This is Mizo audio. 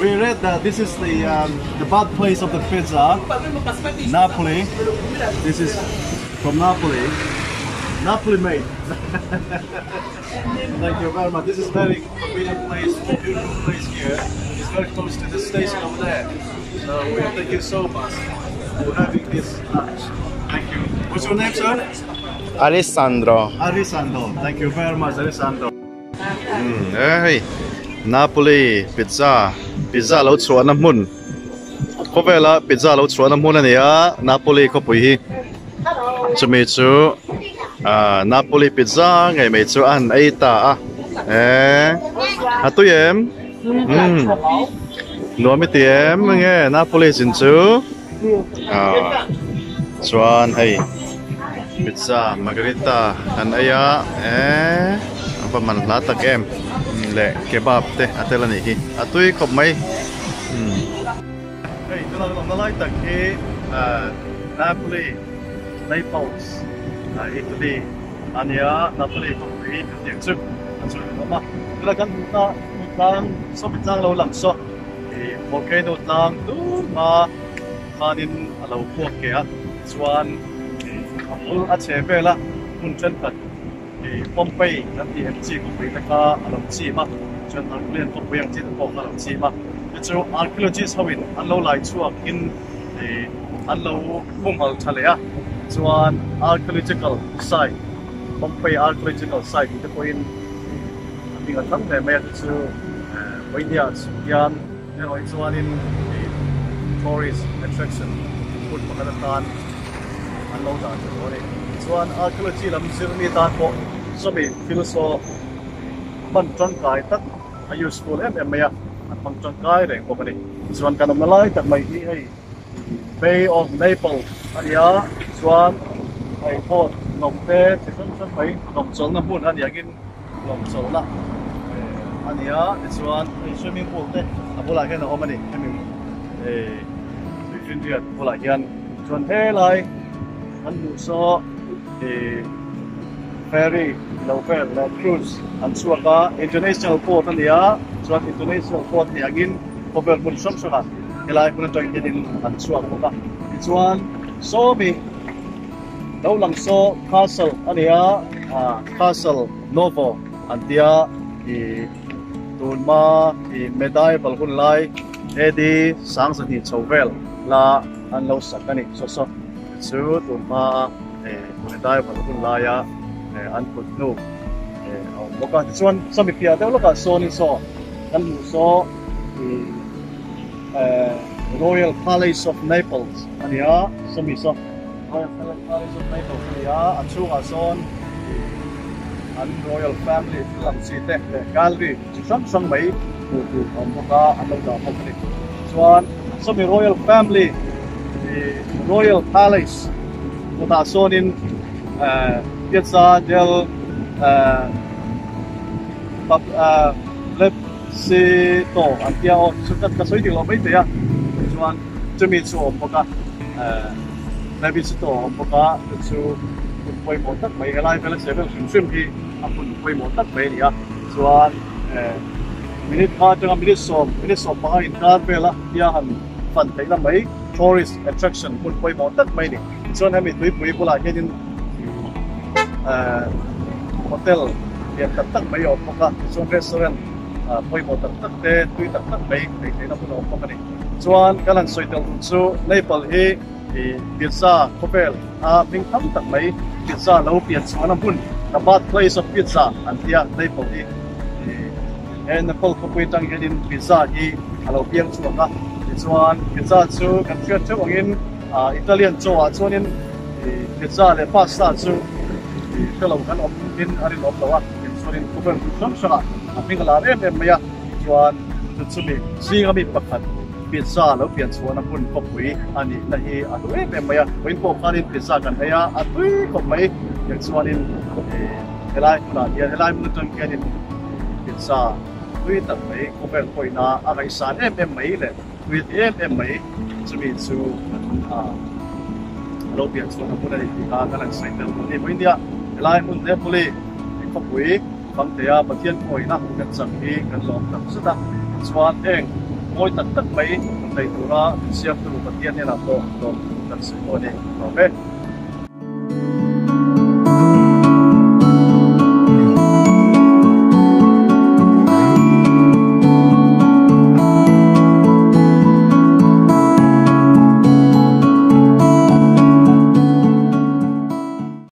We read that this is the um, the birthplace of the pizza, Napoli. This is from Napoli. Napoli made. Thank you very much. This is very convenient place, beautiful place here. It's very close to the station over there. So we thank you so much for having this lunch. Thank you. What's your name, sir? Alessandro. Alessandro. Thank you very much, Alessandro. Mm, hey, Napoli pizza. Pizza lo chhuahna hmun. Khawvela pizza lo chhuahna hmun a ni a, Napoli khawpui hi. Chumi chu ah Napoli pizza ngei mai chu a han ei ta a. Eh, a tui em? Umm, nuam i ti em nge Napoli zin chu? Ah, chuan hei pizza margherita an ei a, eh, a va man hla tak em leh kebab te a tel a nih hi, a tui khawp mai. Umm. Hei tunah kan awmna lai tak hi Napoli, Naples, Italy a nia, Napoli khawpui kan tih ang chu a chu kan awm a. Tunah kan hmuhna tlang sawmi tlang lo lang saw ih volcano tlang dur hma khanin a lo puak ke a, chuan ih a bul a chhe vel a hmun thenkhat ih Pompeii kan tih ang chi khawpui te kha a lo chim a, chuan Herculean khawpui ang chi te pawh kha a lo chim a, chu chu archaeologist ho in an lo lai chhuak in ih an lo humhal tha leh a, chuan archaeological site Pompeii archaeological site tih te pawhin ih a hming a thang hle mai a, chu chu Vawinia hian erawh chuanin ih tourist attraction hmun pakhat atan an lo dah tha tawh a ni. Chuan archaeology lam zir mi tan pawh sawmi thil saw hman tangkai tak a useful em em mai a, an hmang tangkai reng bawk a ni. Chuan kan awmna lai tak mai hi hei Bay of Naples a ni a, chuan hei boat lawng te chi hrang hrang mai lawng chawlhna hmun a ni angin lawng chawlhna a ni a, tichuan hei swimming pool te a bulah hian a awm a ni hemi tuifinriat bulah hian. Chuan helai kan hmuh saw ih ferry lo vel leh cruise an chhuak a, international port a ni a, chuan international port ni angin khawvel hmun hrang hrangah helai hmun atang hianin an chhuak bawk a. Tichuan sawmi lo lang saw castle a ni a, ah castle novo an tia ih tunhma ih medieval hun lai AD 20 chho vel la an lo sak a ni. Saw saw chu tun hma medieval hun laia an kut hnu a awm bawk a. Tichuan sawmi piah deuh lawkah sawnin saw kan hmuh saw Royal Palace of Naples a ni a, sawmi saw Royal Palace of Naples a ni a, a chhungah sawn an Royal Family thil ang chi te leh gallery chi hrang hrang mai hmuh tur a awm bawk a, an lo dah bawk a ni. Chuan sawmi Royal Family ih Royal Palace kawtah sawnin eh Piazza del eh eh Plebiscito an tia aw chu ka sawi dik lo maithei a, chuan chumi chu a awm bawk a eh Plebiscito a awm bawk a chu chu hun pawimawh tak mai helai vela che vel hrim hrim hi a hun pawimawh tak mai a ni a chuan eh minute kha atanga minute sawm minute 15 inkar vela tia han fan theihna mai tourist attraction hmun pawimawh tak mai a ni tichuan hemi tuipui bulah hianin eh hotel lian tak tak mai a awm bawk a tichuan restaurant ah pawimawh tak tak te tui tak tak mai ei theihna hmun a awm bawk a ni chuan kan han sawi tel duh chu Nepal hi ih pizza khawvel a hming tam tak mai pizza lo pian chhuahna hmun the birth place of pizza an tia Naples hi ih he Naples khawpui atang hianin pizza hi a lo piang chhuak a tichuan pizza chu kan hriat theuh angin ah Italian chaw ah chuanin ih pizza leh pasta chu ih hrelo kan awm in a rinawm lo a tichuanin khawvel hmun hrang hrangah a hming a lar em em mai a chuan chu chumi zinga mi pakhat Pizza lo pian chhuahna hmun khawpui a nihna hi a hlu em em mai a, vawiin pawh khanin pizza kan ei a, a tui khawp mai. Tichuanin helai hmunah hian helai hmun atang hianin pizza tui tak mai khawvel pawhina a ngaihsan em em mai leh tui a ti em em mai chumi chu a lo pian chhuahna hmun a ni tih kha kan han sawi tel duh a ni. Vawiin nia helai hmun Napoli khawpui Bangtea Pathian pawhina kan chak hi kan lawm tak zet a, chuan heng. mawi tak tak mai nei tura min siamtu Pathian hnenah pawh lawmthu kan sawi dawn e. Lawm e.